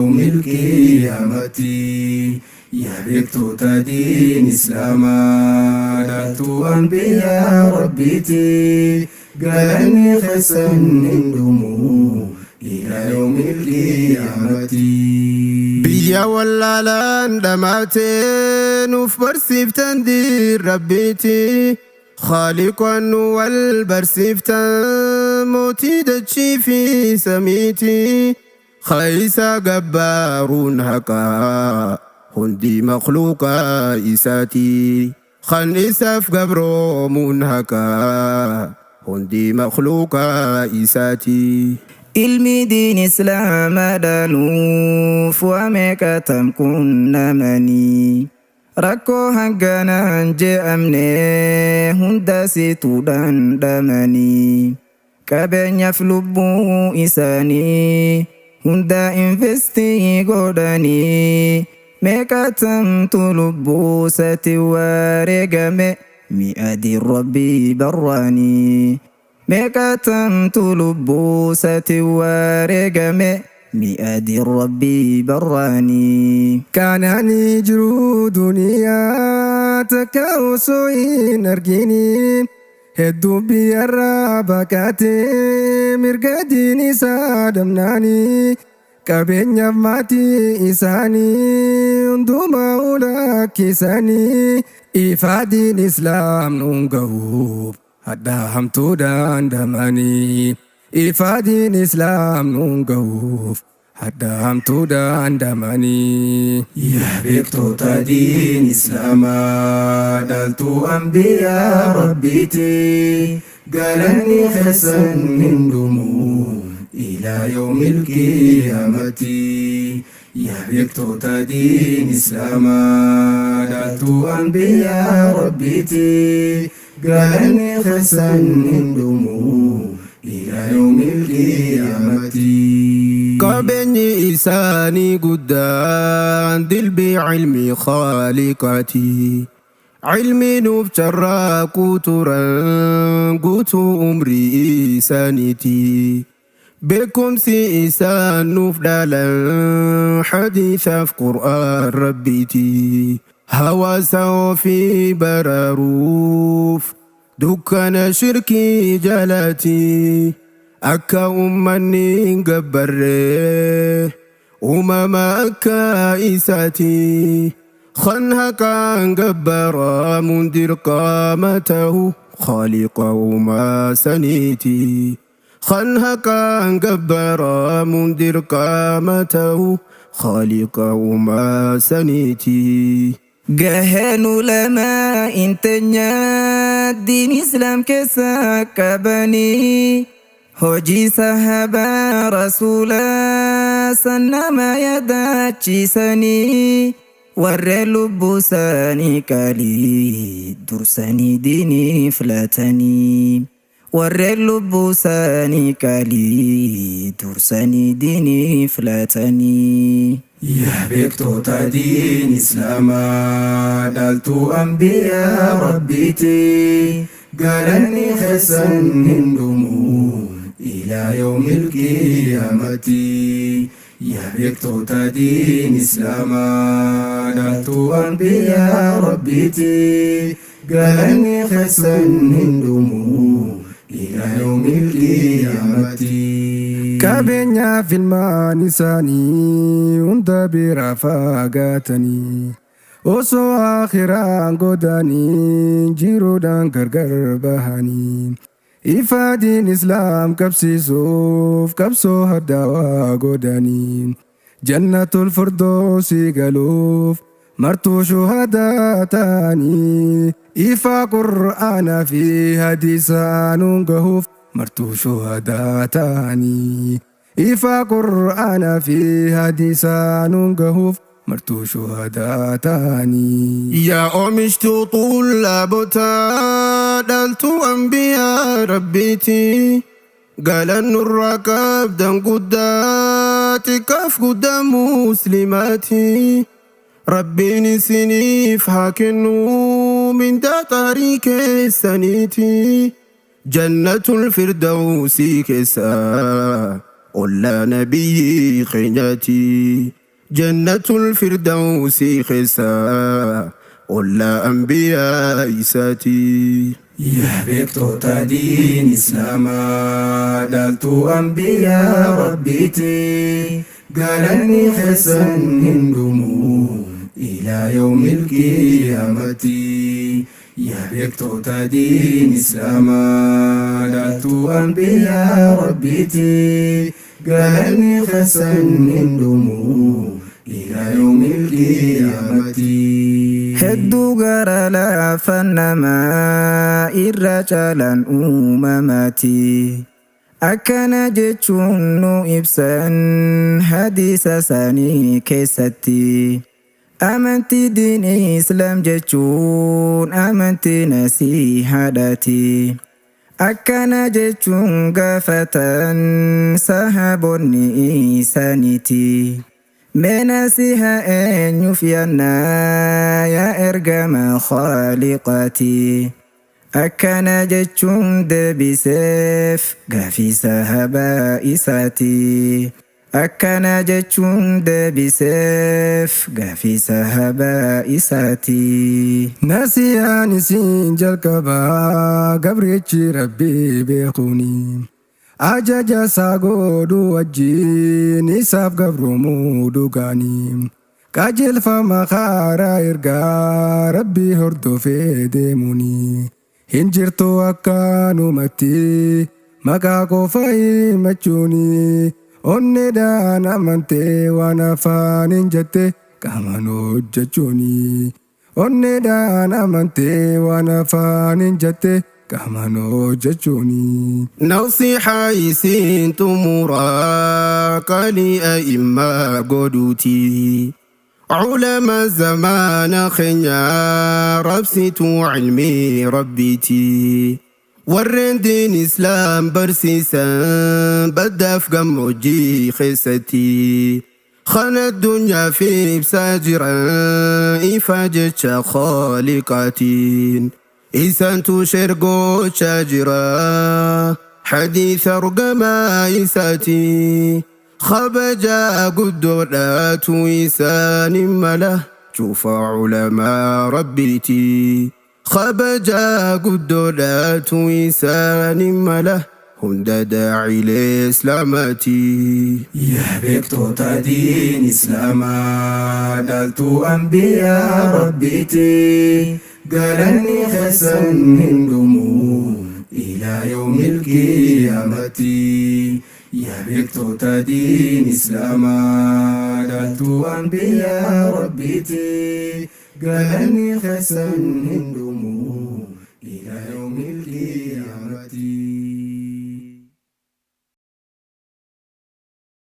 Yawmil qiyaamati. Yaa beektoota diin Islaamaa, dhaaltuu anbiyaa Rabbiiti, galanni keessan hin dhumu ilaa yawmil qiyaamati. Biyya wallaalaan dhamaatee nuuf barsiiftan diin Rabbiiti. Khaaliqaan nu wal barsiiftan, mootii dachii fi samiiti. Khaysa gabbaaruun haqaa hundi makhluuqaa isaati. Kan isaaf gabroomuun haqaa hundi makhluuqaa isaati. Ilmi diin Islaamaa dhaaluuf waa meeqatam qunnamanii, rakkoo hanganaan je'amne hunda situ dhandhamanii, qabeenyaaf lubbuu isaanii hunda invest godhanii, meeqatamtu lubbuu sati wareegame mi'a diin Rabbii barraanii, meeqatamtu lubbuu sati wareegame mi'a diin Rabbii barraanii. Qananii jiru duniyaa takka osoo hin argini, hedduu biyyarraa baqatee mirga diin isaa dhabnaanii, qabeenyaaf maatii isaanii hundumaa ulakkisanii, ifaa diin Islaam nuun gahuuf hadhaa hamtuu dandamanii, ifaa diin Islaam nuun gahuuf hadhaa hamtuu dandamanii. Yaa beektoota diin Islaamaa, dhaaltuu anbiyaa Rabbiiti, galanni keessan hin dhumu ilaa yawmil qiyaamati. Yaa beektoota diin Islaamaa, dhaaltuu anbiyaa Rabbiiti, galanni keessan hin dhumu ilaa yawmil qiyaamati. Qabeenyi isaanii guddaan dilbii ilmi khaaliqaati. Ilmi nuuf carraaquu turan guutuu umrii isaaniiti. Beekumsi isaan nuuf dhaalan hadiisaaf Qur'aan Rabbiiti. Hawaasa ofii baraaruuf dukkana shirkii jalaati. Akka ummanni hin gabbarree uumama akka isaati. Kan haqaan gabbaramuun dirqama ta'u khaaliqa uumaa saniiti. Kan haqaan gabbaramuun dirqama ta'u khaaliqa uumaa saniiti. Gaheen ulamaa inteenyaa diin Islaam keessa qabanii, hojii sahabaa rasuulaa san nama yaadachiisanii, warreen lubbuu isaanii qaalii dursanii diinii filatanii, warreen lubbuu isaanii qaalii dursanii diinii filatanii. Yaa beektoota diin Islaamaa, dhaaltuu anbiyaa Rabbiiti, galanni keessan hin dhumu ilaa yawmil qiyaamati. Yaa beektoota diin Islaamaa, dhaaltuu anbiyaa Rabbiiti, galanni keessan hin dhumu ilaa yawmil qiyaamati. Qabeenyaaf ilmaan isaanii hunda bira fagaatanii, osoo akhiraan godhanii jiruudhaan gargar bahanii, ifaa diin Islaam qabsiisuuf qabsoo haddaawaa godhanii, jannatul firdoosii galuuf martuu shuhadaa ta'anii, ifaa Qur'aanaa fi hadiisaa nuun gahuuf martuu shuhadaa ta'anii, ifaa Qur'aanaa fi hadiisaa nuun gahuuf martuu shuhadaa ta'anii. Yaa oomishtuu xullaabotaa, dhaaltuu anbiyaa Rabbiiti. Galannurraa qabdan guddaa xiqqaaf guddaa muslimaati. Rabbiin isiniif haa kennu mindaa xaarii keessaniiti. Jannatul firdawsii keessa Ollaa nabiyyi keenyaati. Jannatul firdawsi keessa ollaa anbiyaa isaati. Yaa beektoota diin Islaamaa, dhaaltuu anbiyaa Rabbiiti. Galanni keessan hin dhumu ilaa yawmil qiyaamati. Yaa beektoota diin Islaamaa, dhaaltuu anbiyaa Rabbiiti. Galanni keessan hin dhumu ilaa yawmil qiyaamati. Hedduu gara laafan namaa irra caalan uumamaati. Akkana jechuun nu ibsan hadiisa isaanii keessatti. Amantii diin Islaam jechuun amantii nasihaadhaati. Akkana jechuun gaafatan sahaabonni isaaniiti. Mee nasiha eenyuuf yaannaa yaa ergama khaaliqaati? Akkana jechuun deebiseef gaafii sahabaa isaati. Akkana jechuun deebiseef gaafii sahabaa isaati. Nasiyaan isin jalqabaa gabrichi Rabbii beekuuni. Ajaja isaa godhuu wajjin isaaf gabroomuu dhugaanii. Qajeelfama karaa ergaa Rabbii hordofee deemuuni. Hin jirtu akkanumatti maqaa qofa himachuuni. Onneedhaan amantee waan afaaniin jette qaamaan hojjechuuni. Onneedhaan amantee waan afaaniin jette qaamaan hojjechuuni. Nasihaa isin xumuraa qalii a'immaa godhuuti. Culama zamaana keenyaa rabsituu cilmii Rabbiiti. Warreen diin Islaam barsiisan baddaaf gammoojjii keessatti. Kana addunyaa fi ibsaa jiran ifa jecha khaaliqaatiin. Isaantu shergochaa jira hadiisa ergamaa isaati. Kabajaa guddoodhaatu isaanin mala cufa culamaa Rabbiiti. Kabajaa guddoodhaatu isaanin mala hunda daacilee Islaamaati. Yaa beektoota diin Islaamaa, dhaaltuu anbiyaa Rabbiiti. Galanni keessan hin dhumu ilaa yawmil qiyaamati. Yaa beektoota diin Islaamaa, dhaaltuu anbiyaa Rabbiiti. Galanni keessan hin dhumu.